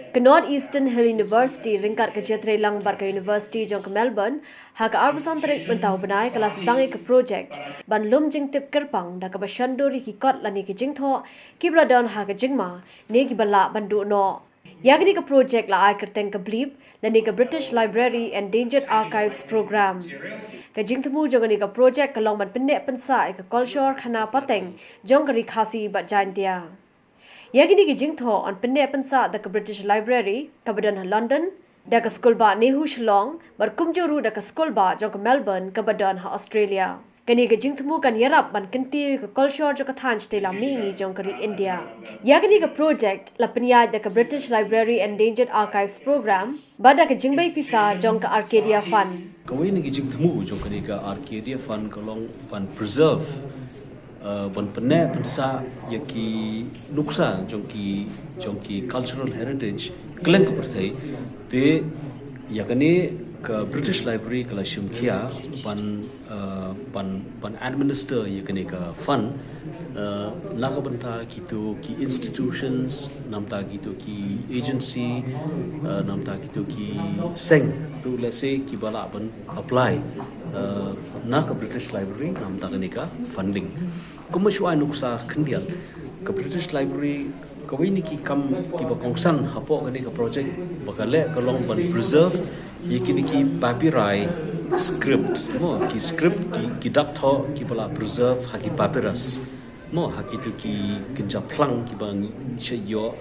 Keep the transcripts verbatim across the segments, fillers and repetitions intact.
Ka North Eastern Hill University ryngkat ka jingïatreilang bad ka University jong ka Melbourne, ha ka arphew san tarik mynta u bnai ka la sdang ïa ka project ban lum jingtip kyrpang da kaba shon dur ïa ki kot lane ki jingthoh kiba la don ha ka jingma ne kiba lah ban duh noh. Ïa kane ka project la ai kyrteng ka BLEEP lane ka British Library Endangered Archives Program. Ka jingthmu jong kane ka project ka long ban pynneh pynsah ïa ka kolshor khana pateng jong ka Ri Khasi bad Jaintia. Ïa kine ki jingthoh yn pynneh pynsah da ka British Library kaba don ha London, da ka skulbah NEHU Shillong, bad kumjuh ruh da ka skulbah jong ka Melbourne kaba don ha Australia. Kane ka jingthmu kan ïarap ban kyntiew ïa ka kolshor jong ka thaiñ shatei lam mihngi jong ka ri India. Ïa kane ka project la pynïaid da ka British Library Endangered Archives Program bad da ka jingbei pisa jong ka Arcadia Fund. Kawei na ki jingthmu jong kane ka Arcadia Fund ka long ban preserve, uh, ban pynneh pynsah ïa ki nuksa jong ki, jong ki cultural heritage kylleng ka pyrthei. Te ïa kane ka British Library ka la shim khia ban, uh, ban, ban administer ïa kane ka fund, uh, na ka bynta kito ki institutions, namar kito ki agency, uh, namar kito ki seng, to, let's say, kiba lah ban apply, uh, na ka British Library namar kane ka funding. Kumba shu ai nuksa khyndiat, ka British Library kawei na ki kam kiba kongsan hapoh kane ka project ba ka leh ka long ban preserve ïa kine ki papyri script, mo, ki script, ki, ki dak thoh kiba la preserve ha ki papyrus, mo, ha kito ki kynja phlang kiba ngi shait ïoh,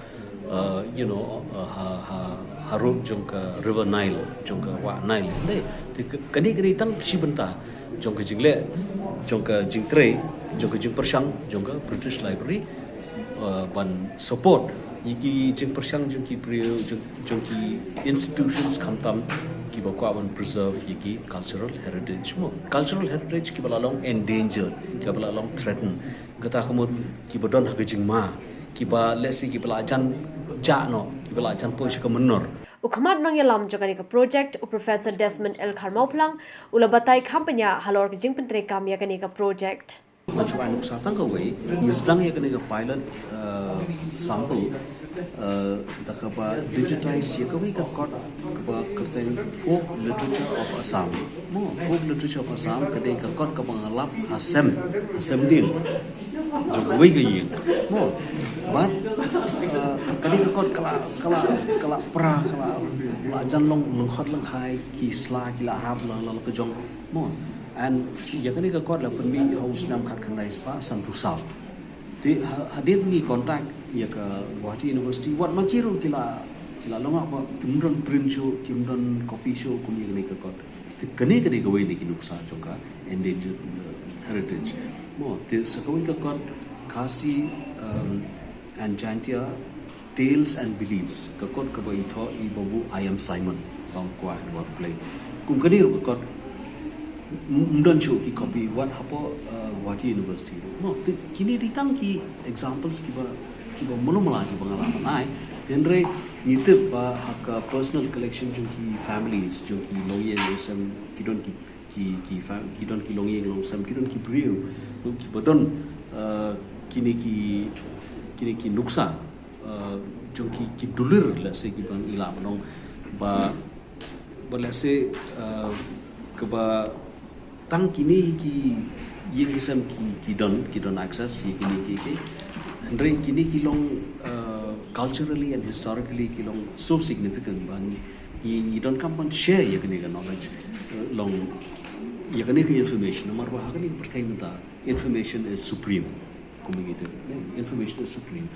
uh, you know, uh, ha, ha, harud jong ka River Nile, jong ka wah Nile. Te, te ka-, kane, kane tang shi bynta jong ka jingleh, jong ka jingtrei, jong ka jingpyrshang jong ka British Library, uh, ban support ïa ki jingpyrshang jong ki briew, jong, jong ki institutions khamtam kiba kwah ban preserve ïa ki cultural heritage, mo. Cultural heritage kiba la long endangered, kiba la long threatened. Kata ka mut kiba don ha ka jingma, kiba, let's say, kiba la jan jah noh, kiba la jan poi sha ka mynnor. U khmat nongïalam jong kane ka project, u Professor Desmond L Kharmawphlang, u la batai kham bniah halor ka jingpyntreikam ïa kane ka project. Nga shu ai nuksa tang kawei, ngi sdang ïa kane ka pilot, uh, sample, uh, da kaba digitize ïa kawei ka kot kaba kyrteng Folk Literature of Assam. Mo, Folk Literature of Assam ka dei ka kot kaba nga lap ha sem, ha sem dien jong kawei ka ïing. Mo, bad, uh, ka dei ka kot ka la, ka la, ka la pra, ka la, la jan long lyngkhot lyngkhai, ki sla ki la hap la, la, la ka jong. Mo, and ïa kane ka kot la pynmih ha u snem khatkhyndai spah sanphew saw. Te ha-, hadien ngi contact ïa ka Guwahati University, wat ma ki ruh ki la, ki la long ba kim don print shuh, kim don copy shuh kum ïa kane ka kot. Te kane, kane kawei na ki nuksa jong ka endangered, uh, heritage. Mo, te sa kawei ka kot Khasi, um, and Jaintia Tales and Beliefs, ka kot kaba ithoh i Babu I M Simon, ba nga kwah ban pule. Kum kane ruh ka kot, m-, ym don shuh ki copy wat hapoh, uh, Guwahati University ruh. Mo, te kine dei tang ki examples kiba, kiba malu mala kiba nga lah ban ai. Te hynrei ngi tip ba ha ka personal collection jong ki families, jong ki longïing longsem, ki don ki, ki, ki fa-, ki don ki longïing longsem, ki don ki briew, kiba don, uh, kine ki, kine ki nuksa, uh, jong ki, ki dulir, let's say, kiba ngi lah ban ong ba, ba, let's say, uh, kaba tang kine ki ïing ki sem ki, ki don, ki don access ki, kine ki, ki. Hynrei kine ki long, uh, culturally and historically ki long so significant ba ngi, ngi, ngi donkam ban share ïa kane ka knowledge, uh, long ïa kane ka information. Namar ba ha kane ka pyrthei mynta, information is supreme. Kum ngi tip, information is supreme.